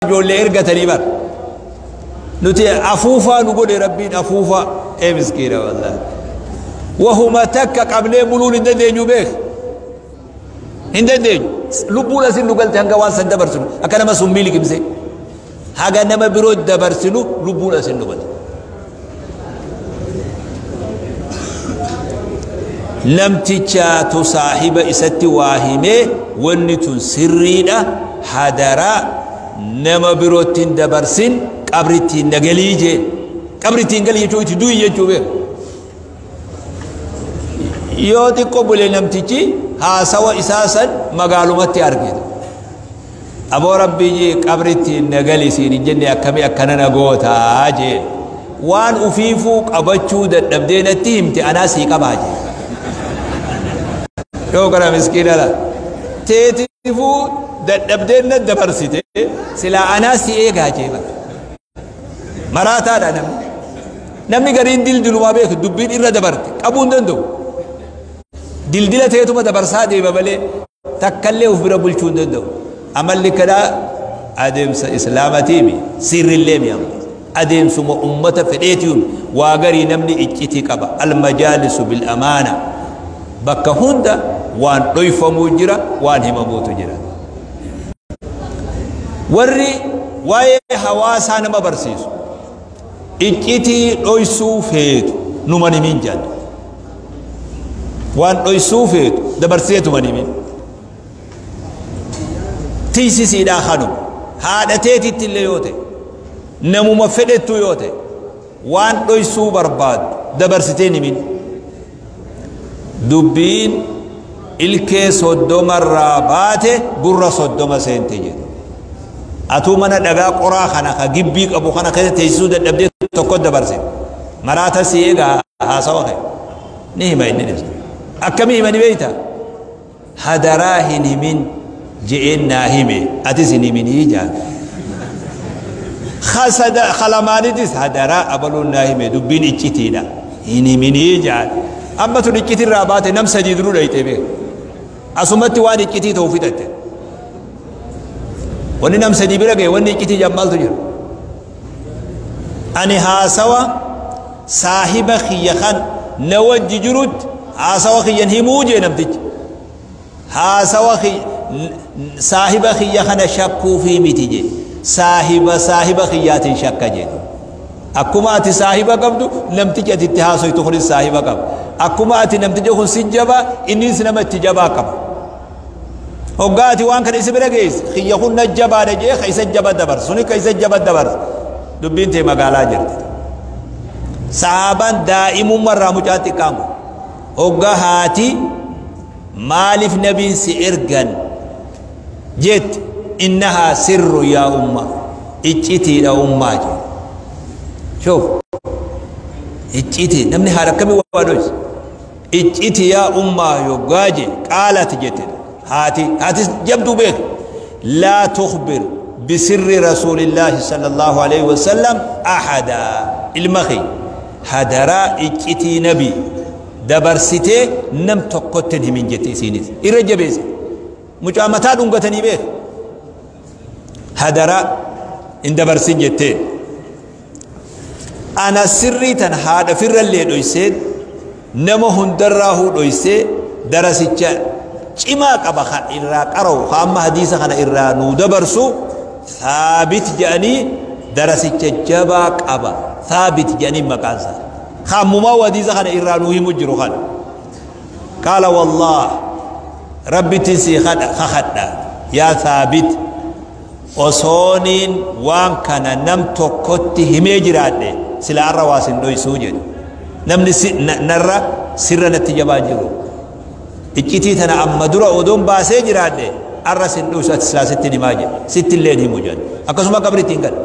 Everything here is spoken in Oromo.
ijoollee ergatanii bar. Nuti afuufaa nu godhe Rabbiin afuufaa. Ee miskiina wallaahi. Wahuma takka qabnee buluun hin dandeenyu beek. Hin dandeenyu. Lubbuun asin nu galte hanga waan san dabarsinu akka nama summii liqimsee. Haga nama biroo dabarsinu lubbuun asin nu galte. Namtichaatu saahiba isatti waa himee wanni tun sirriidha hadaraa nama birootti hin dabarsin qabritti hin nagalii jee. Qabritti hin galii jechuu itti du'i jechuu beeku. Yoo xiqqoo bule namtichi haasawa isaa san magaalumatti argite. Aboo Rabbii jee qabritti hin nagali siin hin jenne akkamii akkana na gootaa jee. Waan ufiifuu qabachuu dadhabdee natti himte anaa sii qabaa jee. Yoo kana miskiina la. Teetifuu dadhabdee na dabarsite silaa anaa si eegaa jee bara. Maraataadha namni. Namni gariin dildilumaa beeku dubbiin irra dabarte qabuu hin danda'u. Dildila teetuma dabarsaa deema malee takkallee of bira bulchuu hin danda'u. Amalli kanaa adeemsa islaamatiimi sirrillee mi amma. Adeemsuma ummata fedheetiun waa garii namni iccitii qaba. Almajaalisu bil amaana. Bakka hunda waan dhoyfamuu jira waan himamuutu jira. Warri waa'ee hawaasaa nama barsiisu iccitii dhoysuu feetu numan himin jedhu. Waan dhoysuu feetu dabarseetuma himin. Tiisisiidhaa kanuma haadha teetitti illee yoo ta'e namuma fedhettu yoo ta'e waan dhoysuu barbaaddu dabarsitee himin. Dubbiin ilkee 30 irraa baate gurra 30 seente jedhu. Atuu mana dhagaa qoraa kana ka gibbii qabu kana keessa teessisuu dadhabdee tokko dabarse. Maraata si eegaa haasawa kee. Ni hima inni dhibsa. Akkamii himani beektaa? Hadaraa hin himin je'een naa hime atis hin himinii jaan. Kalamaanitis hadaraa abaluun naa hime dubbiin iccitiidha. Hin himinii jaan. Amma tun iccitirraa baate nam sadii duruu dhayxee beeku. Asumatti waan iccitii ta'u fixatte. Wanni nam sadii bira ga'e wanni iccitii jaan maaltu jira? Ani haasawa saahiba kiyya kan na wajji jirutti haasawa kiyyan himuu jee namtichi. Haasawa saahiba kiyya kana shakkuufii miti jee. Saahiba saahiba kiyyaatiin shakka jee. Akkuma ati saahiba qabdu namtichi ati itti haasoytu kunis saahiba qaba. Akkuma ati namtichi kun si jabaa innis nama itti jabaa qaba. Hoggaa ati waan kana isa bira geesse kiyya kun na jabaadha jee ka isa jaba dabarsa suni ka isa jaba dabarsa. Dubbiin tee magaalaa jirti. Sahaabaan daa'imummaa irraa mucaa xiqqaan kun hoggaa haati maaliif nabiin si ergan jetti innahaa sirru yaa umma iccitiidha ummaa jee. Shoof iccitii namni haadha akkamii waa dhoysa icciti yaa ummaa yoggaa jee qaalati jette haati haatis jabduu beek laa tukhbir bisirri rasuulillaahi sallallahu alaihi wasallam ahada ilma kee hadaraa iccitii nabii dabarsitee nam tokkotti hin himin jette isiinis irra jabeesse mucaa mataa dhungatanii beek hadaraa hin dabarsin jetteen. Ana sirrii tan haadha firrallee dhoyseen nama hundarraahuu dhoysee darasicha cimaa qaba kan irraa qara'u ka amma hadiisa kana irraa nuu dabarsu Thaabit jedhanii darasicha jabaa qaba Thaabit jedhanii maqaan isaa ka ammumaa hadiisa kana irraa nuu himu jiru kana. Qaala wallaah Rabbittiin sii kakadha yaa Thaabit osooniin waan kana nam tokkotti himee jiraadhe sila arra waa sin dhoysuu jedhe. Namni narra sirra natti jabaa jiru. Iccitii tana amma dura odoon baasee jiraadhe arra sin dhoysu ati silaa sitti himaa jedhe. Sitti illee hin himu jedhe. Akkasuma qabritti hin galu.